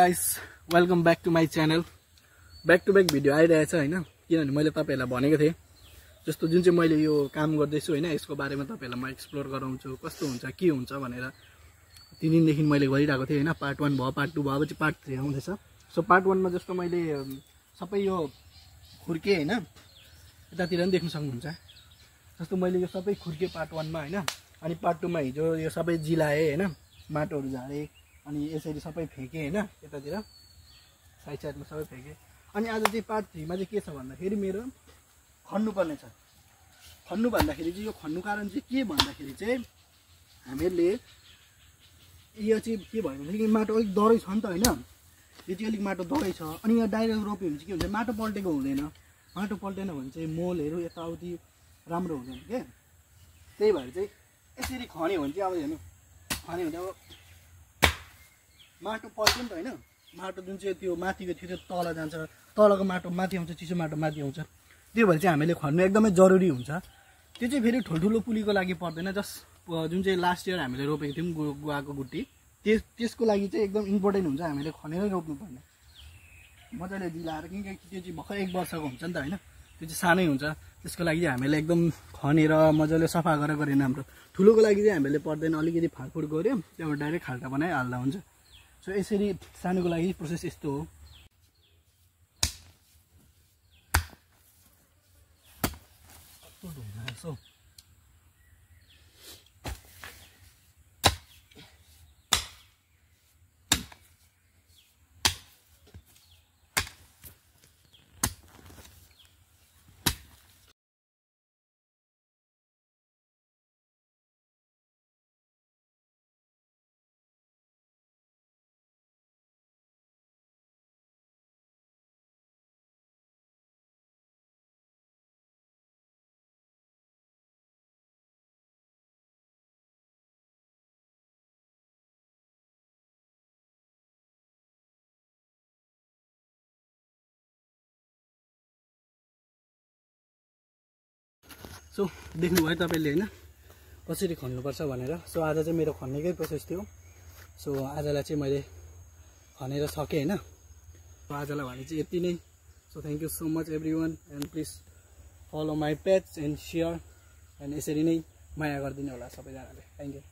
Guys welcome back to my channel. Back to back video आइरहेछ हैन, किनभने मैले तपाईहरुलाई भनेको थिएँ जस्तो जुन चाहिँ मैले यो काम गर्दैछु हैन, यसको बारेमा तपाईहरुलाई म एक्सप्लोर गराउँछु कस्तो हुन्छ के हुन्छ भनेर 3 दिनदेखि मैले गरिरहेको थिएँ हैन। पार्ट 1 भयो, पार्ट 2 भयो, अब चाहिँ पार्ट 3 आउँदैछ। सो पार्ट 1 मा जस्तो मैले सबै यो खुर्के हैन, यतातिर पनि देख्न सक्नुहुन्छ। जस्तो मैले यो सबै खुर्के पार्ट 1 मा हैन, अनि पार्ट 2 मा हिजो यो सबै जिलाए हैन, माटोहरु झारे, अनि यसरी सबै फेके हैन, यतातिर साइड साइडमा सबै फेके। अनि आज चाहिँ पार्ट 3 मा चाहिँ के छ भन्दाखेरि मेरो खन्नु पर्ने छ। खन्नु भन्दाखेरि चाहिँ यो खन्नु कारण चाहिँ के भन्दाखेरि चाहिँ हामीले यो चाहिँ के भयो भन्दाखेरि माटो अलिक दरै छ नि त हैन, यो चाहिँ अलिक माटो दरै छ। अनि यहाँ डाइरेक्ट रोप्यो भने चाहिँ के हुन्छ, माटो पल्टेको हुँदैन। माटो पल्टेन भने चाहिँ मोलहरु यताउति राम्रो हुँदैन के। त्यही भएर चाहिँ यसरी खन्यो भने चाहिँ अब हेर्नु, खन्यो भने अब माटो पल्ट्यो नि त हैन। माटो जुन चाहिँ त्यो माथिको थियो त्यो तल जान्छ, तलको माटो माथि आउँछ, चिसो माटो माथि आउँछ। त्यो भएर चाहिँ हामीले खन्नु एकदमै जरुरी हुन्छ। त्यो चाहिँ फेरि ठुल्ठुलो पुलीको लागि पर्दैन, जस्ट जुन चाहिँ लास्ट इयर हामीले रोपेको थियौँ गुवाको गुटी, त्यसको लागि चाहिँ एकदम इम्पोर्टेन्ट हुन्छ हामीले खनेरै रोप्नुपर्ने। मजाले जिलाएर, किनकि त्यो चाहिँ भर्खर 1 वर्षको हुन्छ नि त हैन, त्यो चाहिँ सानै हुन्छ। त्यसको लागि चाहिँ हामीले एकदम खनेर मजाले सफा गरेर गरेन हाम्रो। ठुलोको लागि चाहिँ हामीले पर्दैन, अलिकति फाडफुड गऱ्यो त्यहाँबाट डाइरेक्ट खाल्टा बनाइहाल्दा हुन्छ। सो यसरी सानोको लागि प्रोसेस यस्तो हो। सो देख्नुभयो तपाईले हैन कसरी खन्नुपर्छ भनेर। सो आज चाहिँ मेरो खन्नेकै प्रोसेस थियो। सो आजलाई चाहिँ मैले खनेर सकेँ हैन। सो आजलाई भने चाहिँ यति नै। So thank you so much everyone, and please follow my page and share, and यसरी नै माया गरिदिनु होला सबैजनाले। Thank you.